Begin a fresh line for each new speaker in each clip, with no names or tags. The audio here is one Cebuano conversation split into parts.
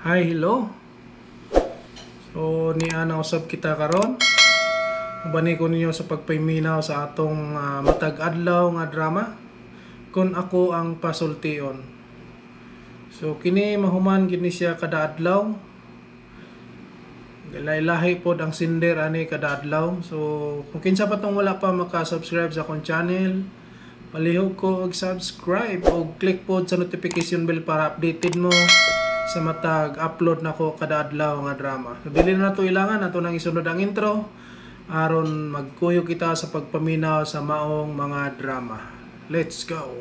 Hi, hello. So niya na usab kita karon. Ubani ko ninyo sa pagpaminaw sa atong matag adlaw nga drama Kung Ako ang Pasultion. So kini mahuman gid ni siya kada adlaw. Lahi-lahi pod ang sender ani kada adlaw. So kung kinsa pa tong wala pa maka-subscribe sa akong channel, palihog ko og subscribe o click pod sa notification bell para updated mo sa matag upload nako kada adlaw nga drama. So dili na nato ilangan, ato nang isunod ang intro aron magkuyo kita sa pagpaminaw sa maong mga drama. Let's go.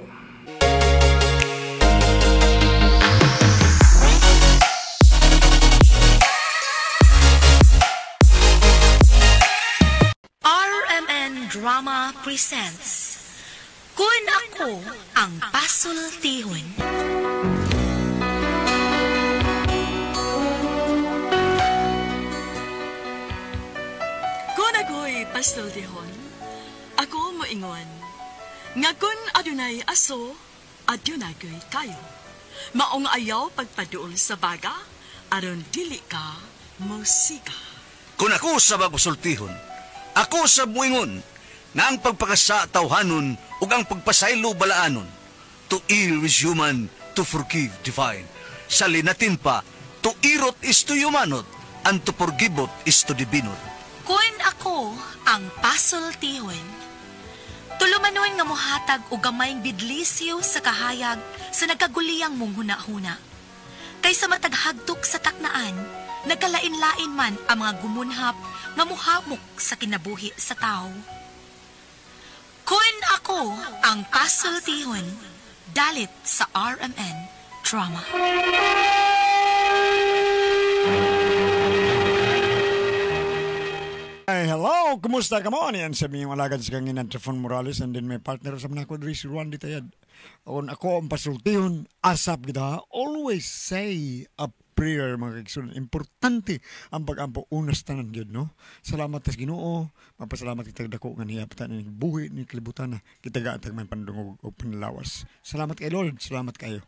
RMN Drama presents Kun Ako ang Pasultihon.
Kung ako'y pasultihon, ako moingon, nga kun adunay aso, adunay ko'y kayo. Maong ayaw pagpaduol sa baga, aron dili ka musika.
Kung ako sa magpasultihon, ako sa muingon, nga ang pagpakasa tawhanon ug ang pagpasaylo balaanon. To err is human, to forgive divine. Sa linatin pa, to irot is to humanot, and to forgiveot is to divinot.
Kun ako ang pasultihon. Tulumanon nga mohatag og gamayng bidlisyo sa kahayag sa nagkaguliyang mong huna-huna. Kaysa mataghagtok sa taknaan, nagkalain-lain man ang mga gumunhap nga muhamok sa kinabuhi sa tao. Kun ako ang pasultihon, dalit sa RMN Drama.
Hey, hello! Kumusta ka mo? Yan sa miyong alagad sa kanginan, Trefon Morales, and then may partner sa mga ko, Dris Juan Ditayad. Ako ang pasultihon, asap kita, always say a prayer, mga kaigsoon. Importante ang pag-ampo unas tanan gyud, no? Salamat sa Ginoo, mapasalamat kita dako nga niya patan ni buhi ni kalibutan na kita gaatag man pandungog o panlawas. Salamat kay Lord, salamat kayo.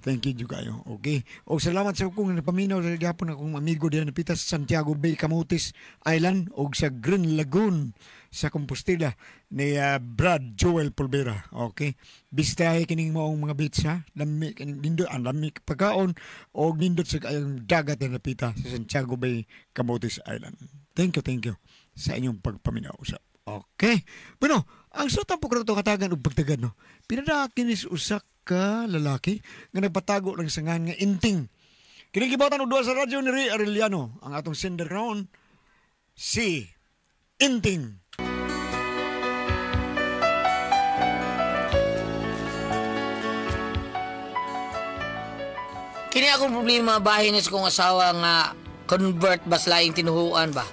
Thank you jud kayo. Okay. O salamat sa akong napaminaw sa gihapon akong amigo diha napita sa Santiago Bay, Camotes Island og sa Green Lagoon sa Compostela ni Brad Joel Pulvera. Okay. Bisitahe kining maong mga beach ha. Lami kining nindot ang lami pagkaon og nindot sa kayong dagat na napita sa Santiago Bay, Camotes Island. Thank you sa inyong pagpaminaw usap. Okay. Bueno, ang sutang po kato katagan og pagtagan no. Pinadakin is usa ka lalaki nga nagpatago ng sangan nga Inting. Kini gibatan og duha sa radyo ni Ray Arellano, ang atong sender karon si Inting.
Kini akong problema bahin sa kong asawa nga convert ba sa laing tinuhuan ba?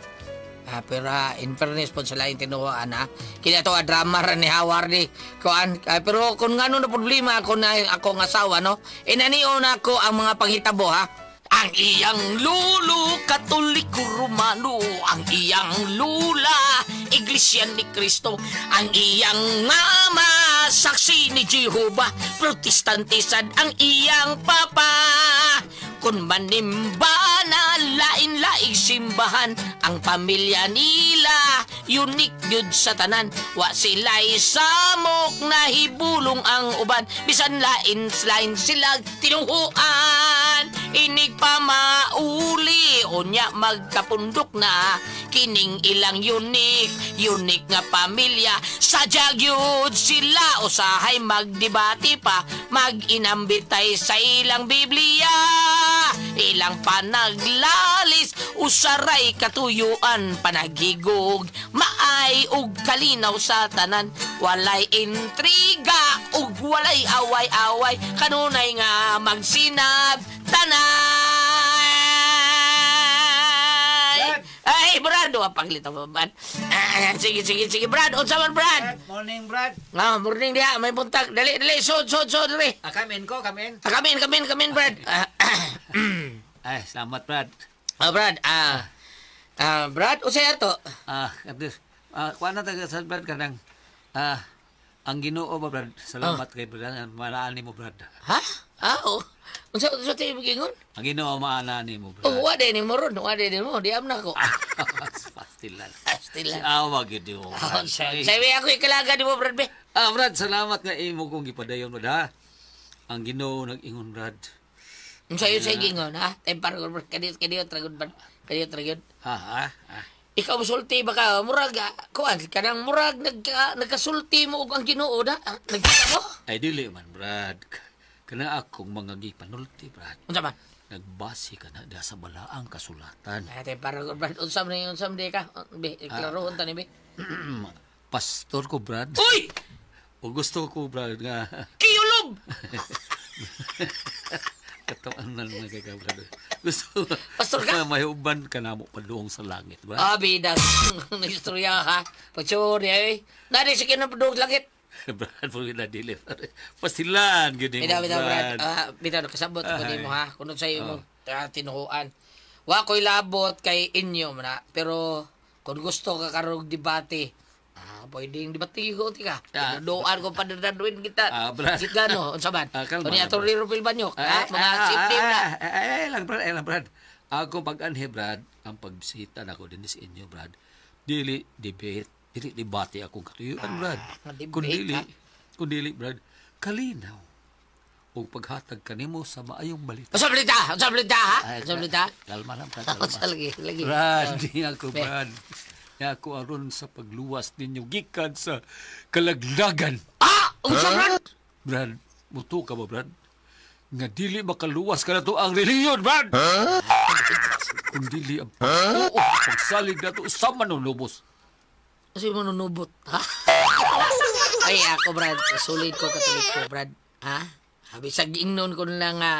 Pero in fairness po sa laing tinuhuan ha. Kini ato a drama ra ni Howard ni kuan. Pero kung ngano na problema ako na akong asawa no, inanion ako ang mga panghitabo ha. Ang iyang lulo Katoliko Romano, ang iyang lula Iglesia ni Cristo, ang iyang mama saksi ni Jehova, Protestante sad ang iyang papa. Kung manimba na lain-laing simbahan, ang pamilya nila unique gyud sa tanan. Wa sila'y samok na hibulong ang uban, bisan lain-lain sila tinuhuan. Inig pa mauli, unya magkapundok na, kining ilang unique nga pamilya. Sadya gyud sila usahay magdebate pa, mag-inambitay sa ilang Biblia. Ilang panaglalis, usaray katuyuan, panaghigog, maay ug kalinaw sa tanan. Walay intriga ug walay away-away, kanunay nga magsinab tanan. Ay, Brad, wa paglitaw ba, Brad? Sige, Brad. Unsa man, Brad?
Morning, Brad.
Morning diha, may buntag. Dali, sod, dali.
Come in ko, come in.
Come in, Brad.
Ay, salamat, Brad.
Brad, Brad, unsay ato?
Kuan na taga sa Brad kanang ang Ginoo ba, Brad? Salamat kay Brad. Malaan nimo, Brad.
Ha? Ah, oh. Unsa unsa tayo giingon?
Ang Ginoo maana nimo, Brad.
Oh, wa din mo ron, wa din mo, di am na ko.
Pastilan.
Pastilan.
Awa gyud mo.
Oh, sabi ako ikalaga ni mo, Brad be.
Ah, Brad, salamat nga imo kong gipadayon, Brad, ha. Ang Ginoo nag-ingon, Brad.
Unsa yun sa giingon, ha? Tempar ko, Brad. Kadiyot, kadiyot, ragod, Brad. Kadiyot, ragod.
Ha, ha, ha.
Ikaw musulti ba ka? Murag, kuan, kanang murag, nagkasulti mo og ang Ginoo na. Nagkita mo?
Ay, dili man, Brad. Kana akong mga gipanulti, Brad.
Unsa man?
Nagbase ka na da sa balaang kasulatan.
Ay, tempar ko, Brad. Unsa man, unsa man di ka? Be, klarohon ta ni, be.
Pastor ko, Brad.
Uy!
O gusto ko, Brad, nga
Kiyulob!
katawan na naman kay ka, Brad. Gusto ko.
Pastor ka?
May uban ka na mo paduong sa langit, Brad.
Ah, bidas. Istorya, ha? Patsuri, ay. Nari sa kinapadung langit.
Brad, pag na dili. Pastilan, gyud nimo,
Bitaw, bitaw, Brad.
Brad.
Ah, bitaw, nakasabot ko
Ay.
nimo, ha? Kung sa imo tinuhuan. Wa ko'y labot kay inyo, na. Pero, kung gusto ka karong debate, pwedeng debate ko, tika.
Ah.
Tinuduan ko padadaduin kita.
Ah, Brad.
Kita, no? Unsa man?
Ah, kalma
Kung
lang,
atong
Brad.
Rupil Banyok, ha?
Ay,
Mga safety na.
Ay, lang, Brad, ay lang, Brad. Ako pag-anhe, Brad, ang pagbisita nako din sa inyo, Brad. Dili debate, dili debate akong katuyuan, Brad.
Debate,
Kung dili,
ha?
kung dili, Brad, kalinaw. O paghatag kanimo sa maayong balita.
Unsa balita? Unsa balita, ha?
Ay,
Unsa balita?
Kalma lang, Brad, kalma.
Unsa lagi, lagi.
Brad, di ako,
Be.
Brad. Di ako aron sa pagluwas ninyo gikan sa kalaglagan.
Ah! Unsa, Brad?
Brad, muto ka ba, Brad? Nga dili makaluwas ka na to ang reliyon, Brad! Kung dili ang pagtuo, pagsalig na to sa manunubos.
Kasi manunubot, ha? Ay, ako, Brad. Sulit ko, Katolik ko, Brad. Ha? Sabi sa giingnon ko na nga,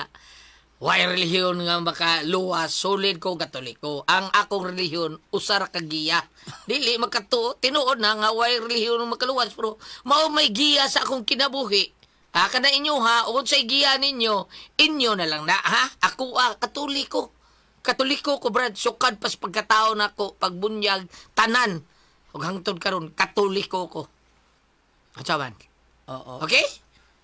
why relihiyon nga makaluwas, solid ko, Katoliko. Ang akong relihiyon, usar ka giya. Dili, makatuo, tinuod na nga, why relihiyon makaluwas, pero mao may giya sa akong kinabuhi. Ha, kana inyo ha, unsay giya ninyo, inyo na lang na, ha? Ako, Katoliko. Katoliko ko, Brad. Sukad pas pagkatao nako, pagbunyag, tanan. Ug hangtod karon Katoliko ko. Unsa man?
Oo.
Okay?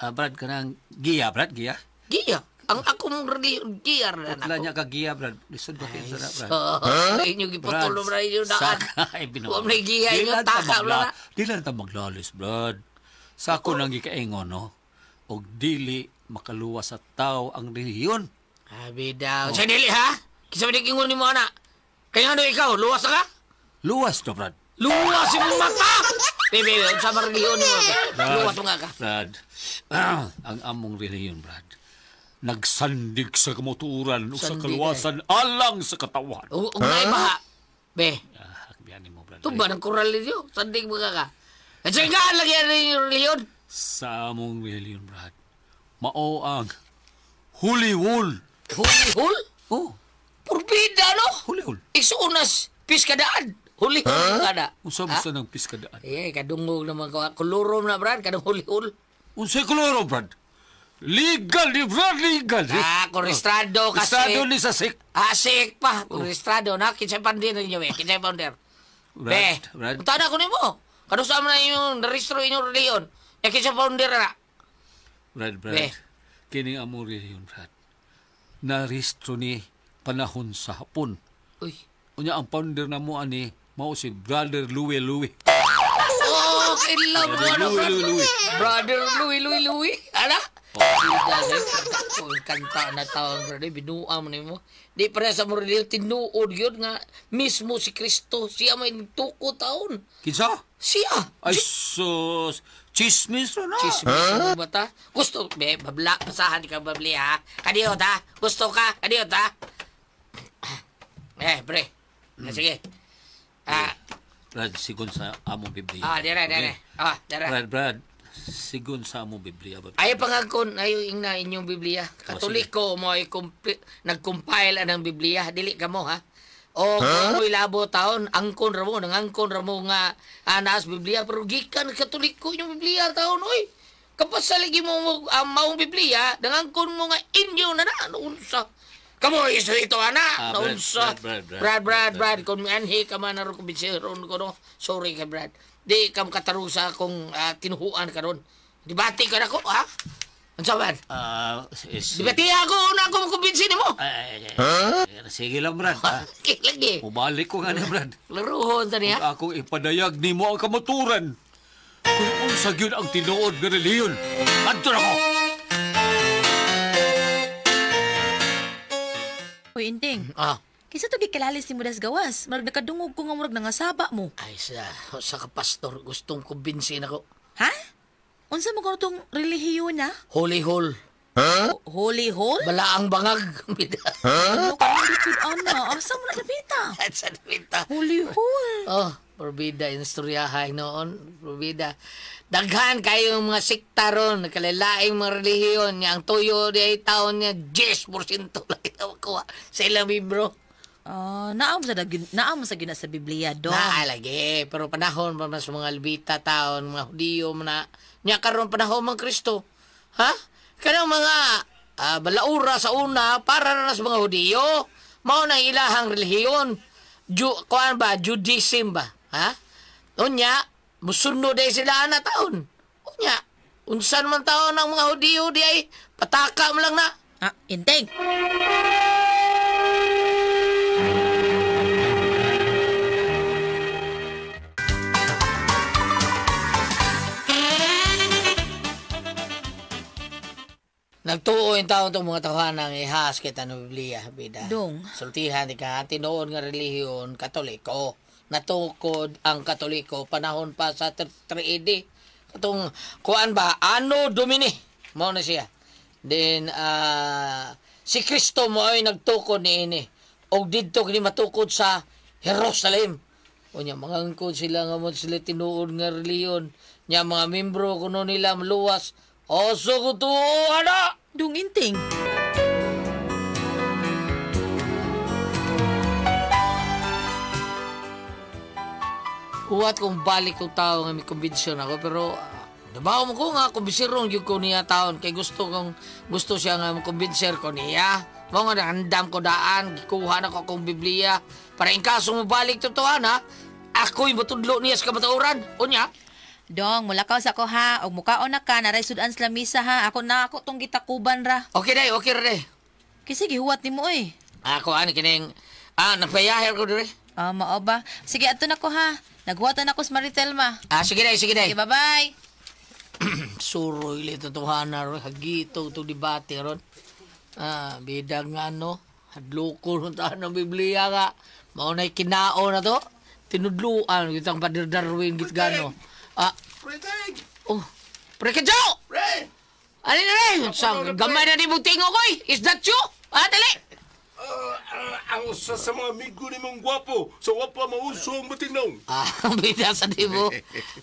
Brad, kanang giya, Brad, giya.
Giya. Ang akong relihiyon, giya ra na
Wala
nako.
niya ka giya, Brad. Lisod ba kayo sa na, Brad?
So, inyo gipatulo ra inyo daan.
Saka,
Wa may giya
Di
inyo
lang ta
taka ra.
Di lang ta maglalis, Brad. Sa ako nang gikaingon, no? Og dili makaluwas sa tao ang relihiyon.
Abi daw. Sa dili ha? Kinsa man ingon nimo ana? Kaya ano ikaw, luwas na ka?
Luwas na, Brad.
Luwas imong mata. Bebe, unsa man relihiyon nimo? Luwas mo nga ka.
Brad, ang among relihiyon, Brad, nagsandig sa kamuturan o sa
Sandig,
kaluwasan alang sa katawan.
Ug naay baha. Be,
Akbiyanin mo, Brad.
tumba ng koral ninyo. Sandig mo ka ka. At sa nga lagi ang inyong relihiyon.
Sa among relihiyon, Brad, mao ang Holy Wool.
Holy hul?
Oh,
Purbida, no?
Holy Wool.
Isuunas, piskadaan. Huli hul ka na.
Unsa ba sa nang piskadaan?
Eh, kadungog naman ko. Kulurom na, Brad. Kadung huli hul.
Unsay koloro, Brad? Legal ni Brad, legal.
Ah, korestrado kasi.
Registrado ni sa sek.
Ah, sik pa. Korestrado na. Kinsay founder ninyo, eh. Kinsay founder. Be,
Brad, Brad.
punta na ko nimo. Kanusa man na inyong narehistro inyong relihiyon. Eh, kinsay founder na.
Brad, Brad.
Be.
Kini among relihiyon, Brad. Narehistro ni panahon sa Hapon.
Uy.
Unya ang founder na mo ani mao si Brother Louie Louie.
Oh, kailan mo ano,
Louie
Brad?
Louie Louie.
Brother Louie Louie Louie. Ala? Bida sa kanta na taon, brother. Binuang mo nimo. Di para sa mo relihiyon, tinuod yun nga mismo si Kristo. Siya may nagtuko taon.
Kinsa?
Siya.
Ay sus, chismis ra na.
Chismis mo ba ta? Gusto, be, babla, basahan ka babli ha. Kadiyot ha. Gusto ka, kadiyot ha. Eh, pre. Sige. Ah,
Brad, sigon sa among Biblia.
Dere, dere.
Okay?
Ah, dere.
Brad, Brad, sigon sa among Biblia. Brad.
Ay pangagkon ayo ingna inyong Biblia. Katoliko mo ay nag-compile ang Biblia, dili kamo ha. O huh? Mo'y labo taon, angkon ra mo, nangangkon ra mo nga naas Biblia pero gikan Katoliko inyong Biblia taon oy. Kapag mo maong Biblia, nangangkon mo nga inyo na na unsa. Kamo iso ito ana, naunsa.
Brad, Brad,
Brad, Brad, Brad, kung mianhi ka man aron kumbinsiron ko no. Sorry kay Brad. Di ka makatarong sa akong tinuhuan karon. Debate ka na ko, ha? Unsa man?
Is,
Di ba tiya ako una ako makumbinsi nimo?
Sige lang, Brad.
Okay, lagi.
Mubalik ko nga ni, Brad.
Laruhon sa niya.
Kung akong ipadayag nimo ang kamaturan. Kung unsa gyud ang tinuod nga relihiyon, adto na ko.
Uy, Inting.
Ah.
Kisa to gikilali si Mudas Gawas. Murag nakadungog ko nga murag nangasaba mo.
Ay, sa ka pastor, gustong kumbinsin ako.
Ha? Unsa mo kuno tong relihiyon na?
Holy hole.
Huh? Holy hole?
Balaang bangag.
Huh? Ano ka nang ana? Asa mo na dapita?
Sa dapita.
Holy hole.
Oh, probida istoryahay noon. Probida. Daghan kayo mga sikta ron, kalalaing mga relihiyon niya. Ang tuyo di ay taon niya, 10% lang itaw kuha sa ilang libro.
Naam sa gina sa Biblia do.
Naa lagi, pero panahon pa mas mga Albita taon, mga Hudiyo na nya karon panahon mang Kristo. Ha? Kanang mga balaura sa una para na sa mga Hudiyo. Mao nang ilahang relihiyon. Kuan ba Judaism ba? Ha? Unya, musunod ay sila ana taon. Unya, unsan man taon ang mga Hudiyo di ay pataka mo lang na.
Ah, Inteng.
Nagtuo yung taon itong mga tawanan ng ihas kita ng Biblia, bida.
Dong.
Sultihan, di ka, tinuod nga relihiyon, Katoliko. Natukod ang Katoliko, panahon pa sa 3 AD. Katong, kuan ba, Anno Domini, mao na siya. Then, si Kristo mo ay nagtukod ni ini. Og didto kini matukod sa Jerusalem. Unya, mangangkod sila nga mo sila tinuod nga relihiyon. Nya, mga membro kuno nila maluwas. Oso ko to, ano?
Dung Inting.
Huwat kong balik kong tao nga may kumbinsiyon ako, pero nabaw mo ko nga, kumbinsiron yun ko niya taon, kay gusto siya nga makumbinser ko niya. Mao nga andam ko daan, gikuha na ko akong Biblia. Para in kaso mo balik totohan ha, ako'y matudlo niya sa kamatuoran. Unya?
Dong, mulakaw sa ko ha. Og mukaon na ka, naray sudan sa lamisa ha. Ako na ako tong gitakuban ra.
Okay day, okay ra day.
Kasi gihuwat nimo oy.
Ako ani kining nagpayaher ko dire.
Ah, mao ba? Sige, adto na ko ha. Naghuwatan ako sa Maritelma.
Ah, sige day, sige day.
Okay, bye-bye.
Suroy li totohanan ron, hagito to debate ron. Ah, bida nga no, hadloko ron tahan ng Biblia nga. Mao na'y kinao na to. Tinudluan kitang Pader Darwin gitgano. Ah, oh, pre ka Joe!
Pre!
Ano na rin? Sa gamay na di mong tingo ko eh. Is that you? Ah, dali!
Ang usa sa mga amigo ni mong gwapo. Sa wapa mauso ang matinong.
Ah, bida sa di mo.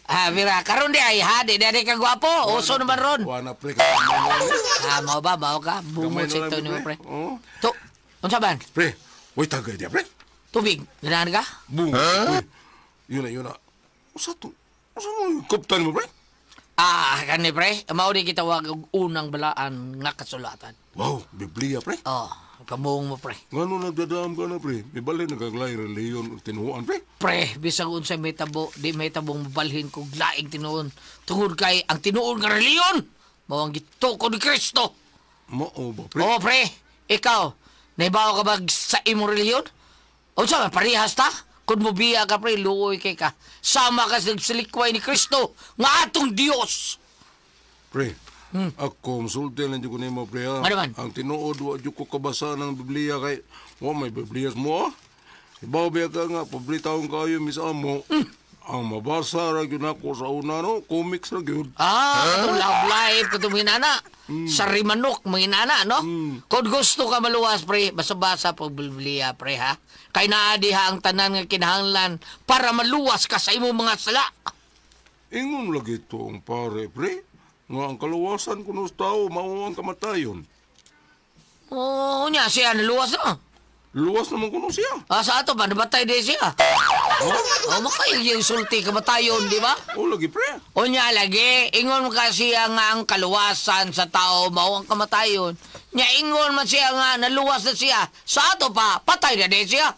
Ah, mira, karon di ay ha, di di ka gwapo. Uso naman ron.
Wala pre.
Ah, mao ba, mao ka? Bungot sa ito ni mo, pre.
Oh.
To, unsa man?
Pre, way tagay diya, pre.
Tubig, ganahan ka?
Bungot. Huh? Yun na, yun na. Usa to. Usa mo yung kaptan mo, pre?
Ah, kani pre, mao di gitawag og unang balaan nga kasulatan.
Wow, Biblia, pre.
Oh, kamuong mo, pre.
Ngano nagdadaam ka na, pre? Ibalik nagaglay reliyon ug tinuoan, pre.
Pre, bisag unsay may tabo, di may tabong mabalhin kog laing tinuon. Tungod kay ang tinuon nga reliyon, mao ang gitukod ni Kristo.
Mao ba, pre?
Oo, pre. Ikaw, naibaw ka ba sa imong reliyon? Unsa man, parehas ta? Kung mobiya ka, pre, luoy kay ka. Sama ka sa silikway ni Kristo, nga atong Dios.
Pre, ako, musulti lang dyan ko nimo, pre, ha?
Ano man?
Ang tinuod, wa dyan ko kabasa ng Biblia kay, wa may Biblias mo, ha? Ibaw biya ka nga, pabritaon kayo, misa mo. Ang mabasa ra gyud nako sa una, no? Comics ra gyud.
Ah, katong love life, katong hinana. Sarimanok, mga hinana, no? Kung gusto ka maluwas, pre, basa-basa pag Biblia, pre, ha? Kay naa diha ang tanan nga kinahanglan para maluwas ka sa imong mga sala.
Ingon lagi to ang pare, pre. Nga ang kaluwasan kuno sa tao, mao ang kamatayon.
Oo, nya siya, naluwas na.
Luwas naman kuno siya.
Ah, sa ato ba, nabatay din siya.
Huh?
Oh, makayag yung sulti kamatayon, di ba?
O lagi, pre.
O nya lagi, ingon ka siya nga ang kaluwasan sa tao, mao ang kamatayon. Nya ingon man siya nga, naluwas na siya. Sa ato pa, patay na din siya.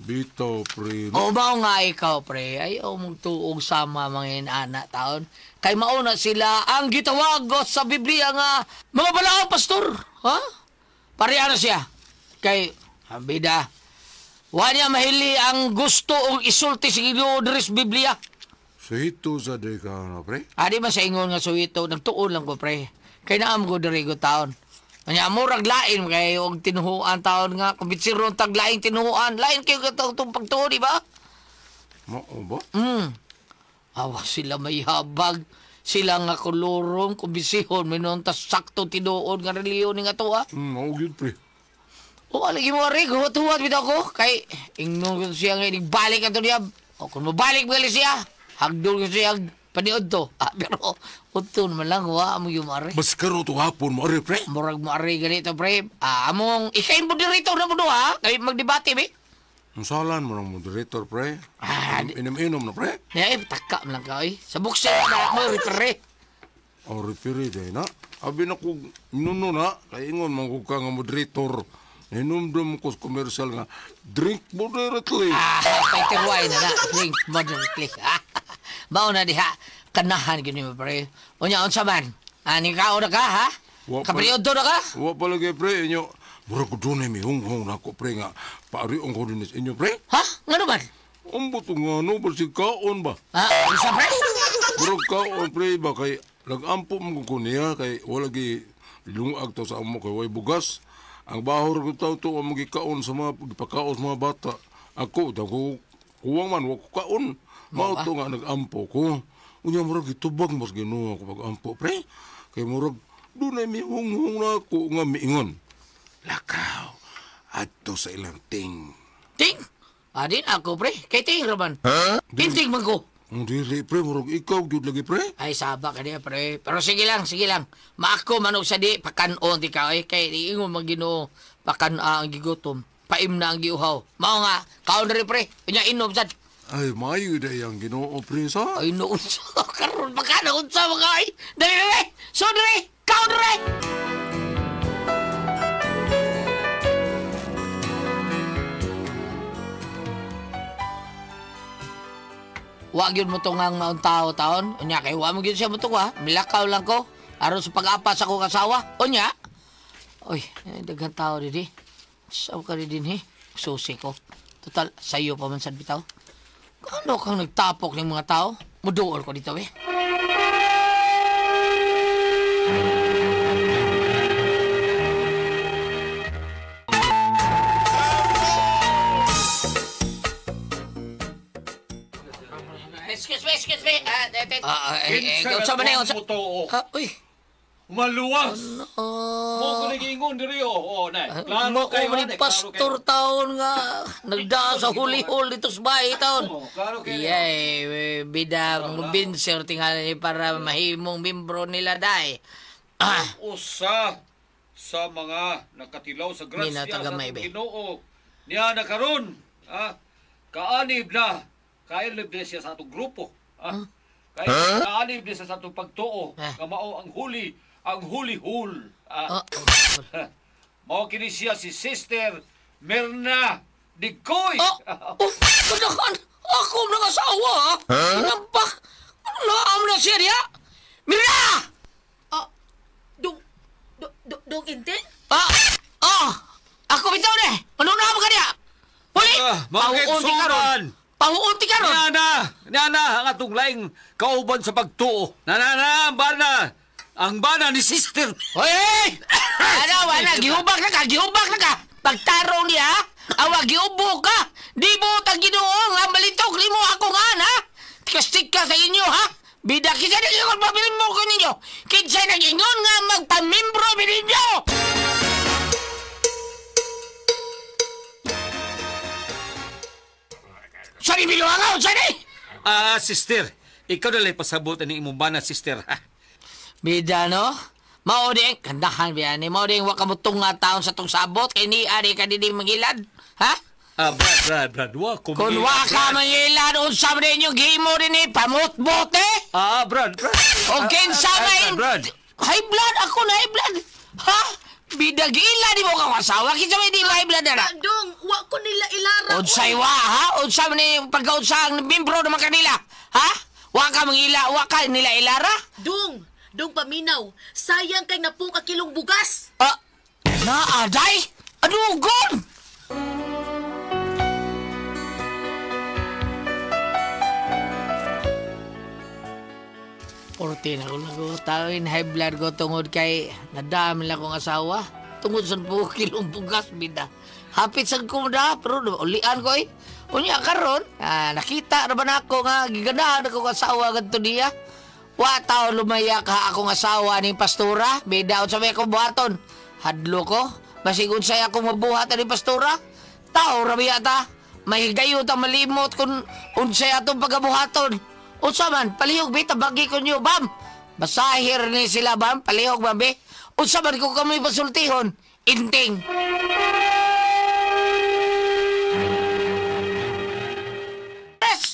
Bitaw, pre.
O mao nga ikaw, pre. Ayaw mong tuog sama mga inana taon. Kay mauna sila ang gitawag sa Biblia nga mga balaang pastor. Ha? Pareha na siya. Kay, bida, wa niya mahili ang gusto og isulti sa Ginoo diri sa Biblia.
Suhito sa di ka na, pre?
Adi man sa ingon nga suhito, nagtuon lang ko, pre. Kay naam ko diri ko taon. Anya murag lain kay og tinuhuan taon nga kumbinsiron tag laing tinuhuan, lain kayo katong pagtuo, di ba?
Mao ba?
Awa sila may habag. Sila nga kolorom, kumbisihon, minon tas sakto tinuod nga reliyon nga tuwa.
Mao gyud, pre.
O, alagi mo, Rick, huwat-huwat bitaw ko. Kay, ingnon ko siya nga, balik ato niya. O, kung mabalik magali siya, hagdol ko siya, paniod to. Ah, pero, utun man lang, wa mo yung mare.
Bas karon to hapon mo, ari, pre.
Murag mo, ari, ganito, pre. Ah, among, ikay moderator na mo do, ha? Kay magdebate, be.
Ang salan mo ng moderator, pre.
Ah,
Inom-inom na, pre.
Eh, taka man lang ka, eh. Sa buksa na mo, referee.
Oh, referee day na. Abi na ko, nuno na. Kay ingon, mangkog ka nga moderator. Hinumdum ko sa commercial nga, drink moderately.
Ah, fighter wine na na. Drink moderately. Mao na diha. Kanahan gini mo, pre. Unya, unsa man? Ah, nikaw na ka, ha? Kapriyodo na ka?
Wa pa lagi, pre. Inyo, murag ko doon ay may hunghong na ako, pre, nga. Paariong ko din sa inyo, pre.
Ha? Nga naman?
Ambot nga, ano ba si kaon ba?
Ha? Unsa, pre?
Murag kaon, pre, ba? Kay, nag-ampo mo ko niya, kay wala gi lungag to sa amo, kay way bugas. Ang bahor ko tao to, ang magikaon sa mga, pagkaon sa mga bata. Ako, dako, kuwang man, wag ko kaon. Mao to nga, nag-ampo ko. Unya, murag, itubag, mas Ginoo ako pag-ampo, pre. Kay murag, doon ay may hunghong na ako nga miingon. Lakaw, adto sa ilang ting.
Ting? Adin ako, pre. Kay ting, Roman. Huh? Tinting man ko.
Ang dili, pre. Murag ikaw, gyud lagi, pre.
Ay, saba ka niya, pre. Pero sige lang, sige lang. Maako manog sa di, pakanon di ka. Eh, kay ingon man Ginoo, pakan ang gigutom. Paim na ang giuhaw. Mao nga, kaon rin, pre. Unya, inom sad.
Ay, maayo day ang Ginoo, pre, sa.
Ay, noon sa karon pa ka, noon sa mga ay. Dali, dali. So, dali. Kaon rin. Wa gyud mo tungang maong tao taon. Unya kay wa mo gyud siya mo ha. Milakaw lang ko aron sa pag-apas akong asawa. Unya. Oy, daghang tao didi. Saw ka din he. Susi ko. Total sayo pa man sad bitaw. Ano kang nagtapok ng mga tao? Muduol ko dito eh. Excuse me. Unsa man unsa? Uy.
Maluwas. Mo ko nagingon diri oh. Nay. Klaro kayo
ni pastor taon nga nagdaa sa huli-hul dito sa bahay taon. Yay, bida kumbinser tingali para mahimong membro nila dai.
Usa sa mga nakatilaw sa grasya sa Ginoo. Niya na karon, ha? Kaanib na. Kailib na siya sa atong grupo. Ah, kaanib na siya sa atong pagtuo. Nga mao ang huli, ang huli-hul. Mao kini siya si Sister Mirna Digoy.
Kanakan! Ako ng asawa, ha? Inampak! Ano na am na siya niya? Mirna!
Dong inting?
Ako bitaw na eh! Ano na mo ka niya? Huli! Pauunti ka ron! Pahuunti ka ron!
Niya na, ang atong laing kauban sa pagtuo. Na, ang bana! Ang bana ni Sister!
Hoy! Ano, wala, gihubak na ka! Gihubak na ka! Pagtarong niya, awa, giubo ka! Di mo tang Ginoo nga malitok limo ako nga, ha? Kastik ka sa inyo, ha? Bida, kinsa nag-ingon pamilmo ko ninyo? Kinsa nag-ingon nga magpamimbro ninyo? Sani biluangaw, sani!
Sister, ikaw na lang pasabot ni imong bana, sister, ha?
Bida, no? Mao din, kandahan biya ni. Mao din, waka mo tunga taon sa tong sabot, kay ni ari ka din mangilad, ha?
Brad, wa ko
Kung wa ka mangilad, unsa man ninyo gihimo din ni pamutbot, eh?
Brad.
O kinsa may...
Brad.
High blood, ako na high blood. Ha? Bida, giila di mo kang asawa, kinsa may di high blood na?
Dong, wa ko nila ilara.
Unsay wa, ha? Unsa man ni pagkaunsa ang membro naman kanila, ha? Wa ka mangila, wa ka nila ilara.
Dung, dung paminaw. Sayang kay napo ka kilong bugas.
Ah, naaday? Anugon? Porte na ko nagutawin, high blood ko tungod kay nadami lang akong asawa. Tungod sa 10 kilong bugas, bida. Hapit sa ko na, pero ulian ko eh. Unya karon, nakita na ba na ako nga giganahan akong asawa ganito niya. Wa tao lumaya ka akong asawa ni pastora, bida sa may akong buhaton. Hadlo ko, masigon saya akong mabuhat ni pastora. Tao rabi ata, may higayo ta malimot kung unsay atong pagabuhaton. Unsa man, palihog be, tabagi ko niyo, bam! Basahir ni sila, bam, palihog, bam, be. Unsa man ko kami pasultihon, inting.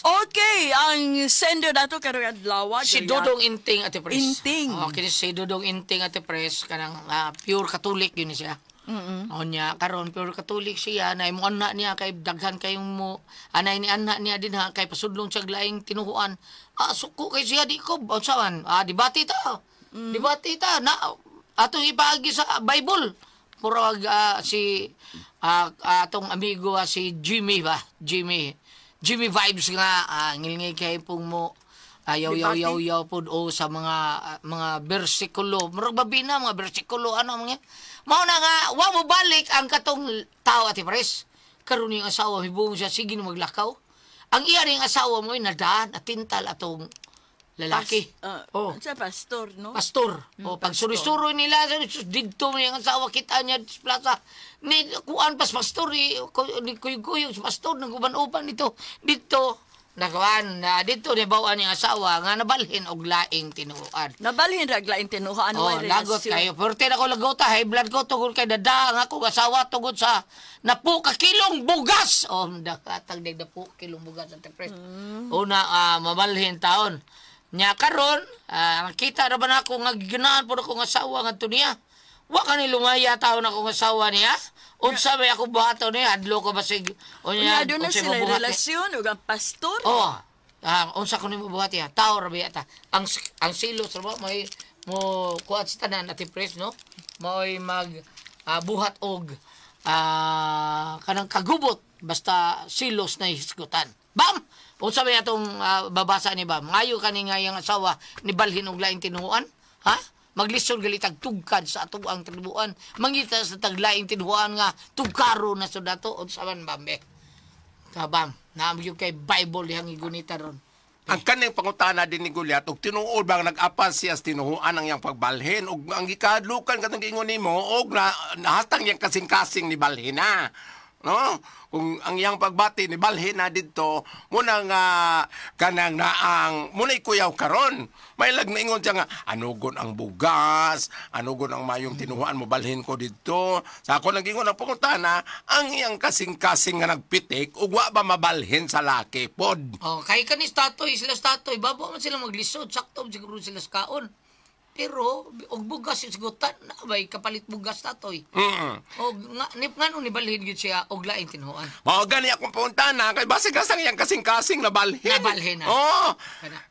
Okay, ang sender nato karong adlaw.
Si Dudong Inting, Ate Pres.
Inting.
Okay, si Dudong Inting, Ate Pres, kanang pure Catholic yun siya. Mm-hmm. O niya, karon pure Catholic siya, na imong anak niya, kay daghan kayong mo, anay ni anak niya din ha, kay pasudlong siya laing tinuhuan. Suko kay siya, di ko, unsa man, debate ta. Debate ta, na, atong ipaagi sa Bible. Murag si, atong amigo, si Jimmy ba? Jimmy Vibes nga, ngilngig kay pong mo, ayaw yaw yaw yaw pod o sa mga bersikulo. Murag babi na mga bersikulo ano mga. Mao na nga wa mo balik ang katong tao Ate Pres. Karon yung asawa hibong siya sige na maglakaw. Ang iya ning asawa mo ay nadaan at tintal atong lalaki.
Sa pastor, no?
Pastor. O pag suri-suroy nila didto mo yung asawa kita niya sa plaza. Ni kuan pas pastor ni kuyog-kuyog sa pastor naguban-uban dito. Dito nakawan na dito ni bawaan yung asawa nga nabalhin og laing tinuoan.
Nabalhin ra laing tinuoan.
Oh, lagot kayo. Perte na ko lagota, high blood ko tungod kay dada ang akong asawa tungod sa napo ka kilong bugas. Oh, dakatag dag napo kilong bugas Ate Pres. Una mabalhin taon. Nya karon, nakita ra ba na ako nga giginaan pud akong asawa ngadto niya. Wa ka ni lumaya taon akong asawa niya. Unsa may ako buhaton niya, hadlo ko basig.
Unya doon na sila relasyon ug ang pastor.
Oh, unsa ko nimo buhat niya? Tao ra ba ta. Ang silos ra ba may mo kuat sa tanan Ate Pres, no? Maoy mag buhat og kanang kagubot basta silos na hisgutan. Bam! Unsa may atong babasa ni Bam? Ngayo kani nga iyang asawa ni balhin og laing tinuoan? Ha? Maglisod galitag tugkad sa atong ang tinuoan. Mangita sa taglaing tinuoan nga tugkaro na sud ato unsa man Bam be. Kabam, naam gyud kay Bible dihang igunita ron.
Ang kaning pangutana din ni Goliath og tinuod bang nag-apas siya sa tinuoan ang iyang pagbalhin og ang gikadlukan katong giingon nimo og nahastang iyang kasing-kasing ni balhin na. No? Kung ang iyang pagbati ni balhin na didto, muna nga kanang naang muna'y kuyaw karon. May lag naingon siya nga anugon ang bugas, anugon ang mayong tinuhuan mo balhin ko didto. Sa ako nag-ingon ang pangutana, ang iyang kasing-kasing nga nagpitik ug wa ba mabalhin sa laki pod.
Oh, kay kanis tatoy sila tatoy, babo man sila maglisod, sakto siguro sila sa kaon. Pero og bugas isgutan na bay kapalit bugas tatoy. Og nga nip ngano ni balhin gyud siya og laing tinuoan.
Mao gani akong pangutana kay basig asang iyang kasing-kasing nabalhin.
Nabalhin na.
Oh.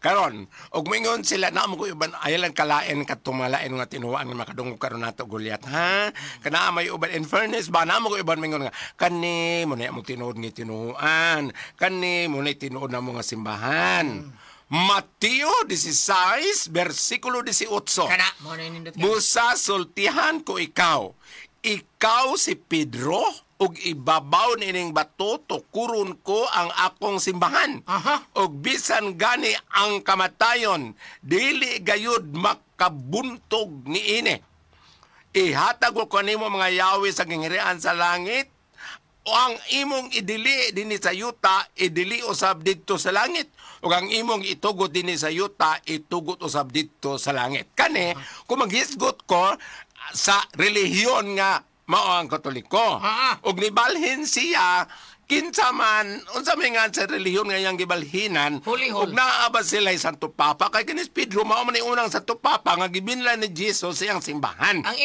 Karon, og mingon sila na mo ko uban ayalan kalain kadtong malain nga tinuoan nga makadungog karon nato Goliath ha. Kana may uban in fairness ba na mo ko uban mingon nga kani mo na mo tinuod nga tinuoan, kani mo na tinuod na mo nga simbahan. Mateo 16, versikulo 18.
Kana, mo na nindot ka.
Busa sultihan ko ikaw. Ikaw si Pedro, ug ibabaw nining bato tukuron ko ang akong simbahan.
Aha.
Ug bisan gani ang kamatayon, dili gayud makabuntog niini. Ihatag ko kanimo mga yawi sa gingirian sa langit, o ang imong idili dinhi sa yuta, idili usab didto sa langit. O ang imong itugot dinhi sa yuta, itugot usab didto sa langit. Kani, kung maghisgot ko sa relihiyon nga mao ang Katoliko. Og nibalhin siya, kinsa man, unsa may nga sa relihiyon nga iyang gibalhinan,
Hulihol.
og naa ba sila Santo Papa? Kay kinis Pedro, mao man unang Santo Papa nga gibinlan ni Jesus siyang simbahan.
Ang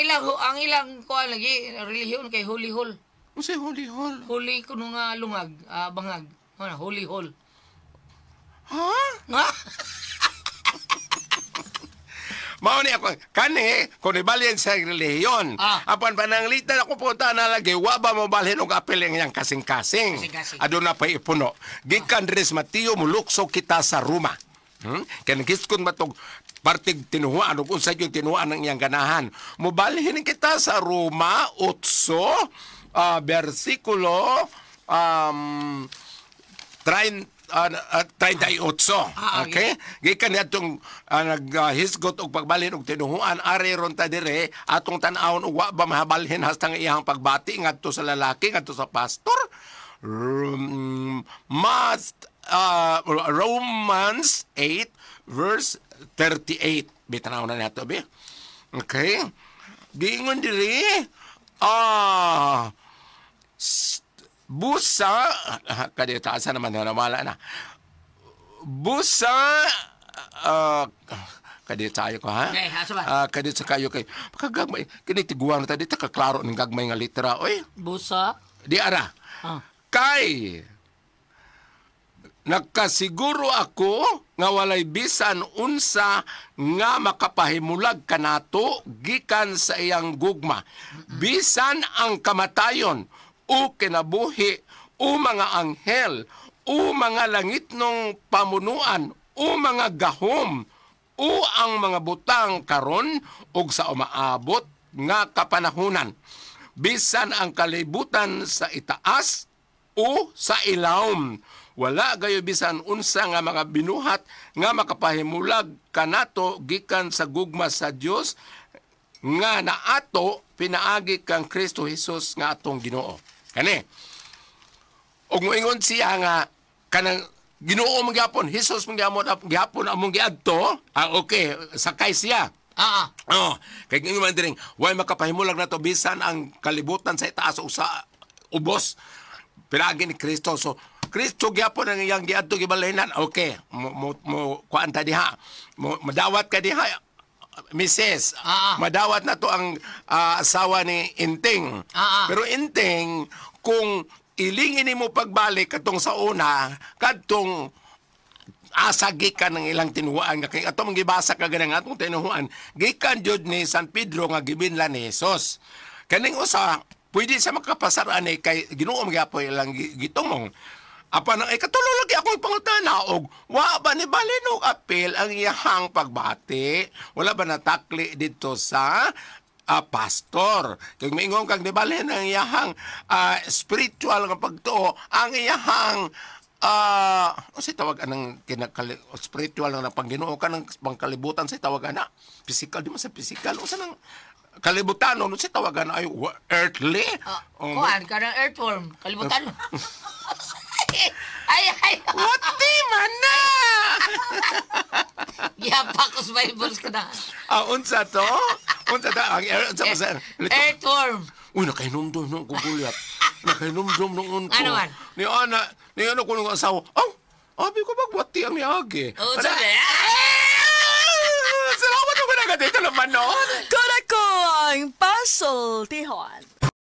ilang kuan lagi relihiyon kay hulihol.
Unsay hulihol?
Huli kuno nga lungag, bangag. Ano, hulihol.
Ha?
Nga?
Mao ni ako kani kung ibalhin sa relihiyon. Apan pananglitan ako punta na lagi wa ba mo balhin og apil ang iyang kasing-kasing.
Kasing-kasing.
Aduna pa ipuno. Gikan diri sa Mateo mulukso kita sa Roma. Kay nagiskon matog partig tinuhuan ug unsa yung tinuhuan ng iyang ganahan. Mobalhin kita sa Roma 8 bersikulo 38. Okay? Gikan niadtong naghisgot og pagbalhin og tinuhuan ari ron ta dire atong tan-awon og wa ba mahabalhin hasta nga iyang pagbati ngadto sa lalaki ngadto sa pastor. Romans 8 verse 38. Bitanaw na nato be. Okay? Giingon diri busa kadito asa naman na wala na. Busa kadito tayo ko ha.
Okay, asa ba?
Kadito kayo kay pakagagmay kini tiguang na ta dito kaklaro ning gagmay nga litra oy.
Busa.
Di ara. Kay nakasiguro ako nga walay bisan unsa nga makapahimulag kanato gikan sa iyang gugma. Bisan ang kamatayon o kinabuhi o mga anghel o mga langitnong pamunuan o mga gahom o ang mga butang karon ug sa umaabot nga kapanahunan. Bisan ang kalibutan sa itaas o sa ilawom. Wala gayo bisan unsa nga mga binuhat nga makapahimulag kanato gikan sa gugma sa Dios nga naato pinaagi kang Kristo Hesus nga atong Ginoo. Kani. Ug moingon siya nga kanang Ginoo man gyapon, Hesus man gyapon among giadto. Okay, sakay siya. Oh, kay ingon man diring way makapahimulag nato bisan ang kalibutan sa itaas o sa ubos. Pinaagi ni Kristo. So Kristo gyapon ang iyang giadto gibalhinan. Okay, mo kuan ta diha. Madawat ka diha, Mrs. Madawat na to ang asawa ni Inting. Pero Inting, kung ilingin nimo pagbalik katong sa una, kadtong asa gikan ng ilang tinuhuan nga kay atong gibasa ka ganang atong tinuhuan gikan jud ni San Pedro nga gibinlan ni Jesus. Kaning usa pwede sa makapasar ani kay Ginoo magyapon ilang gitumong. Apan ang ikatulo lagi akong pangutana og wa ba ni balin og apil ang iyahang pagbati? Wala ba natakli didto sa pastor? Kay moingon kang nibalhin ang iyahang spiritual nga pagtuo, ang iyahang unsay tawag anang spiritual nga pangginoo ka ng pangkalibutan, say tawag ana? Physical, di man sa physical, unsa nang kalibutan no, unsay tawag ana? Ay earthly.
Kuan kanang earthworm, kalibutan. Ay ay.
What di man na?
Gihapak ko sa Bible ka na.
Unsa to? Unsa to? Ang unsa pa sa
earthworm.
Uy, nakahinumdum nung kugulyat. Nakahinumdum nung ko.
Ano man?
Ni ana, ni ano ko nung asawa. Oh, abi ko bagwati ang niagi.
Oh, sabi.
Salamat ko na dito naman noon.
Kura ko ang pasultihon.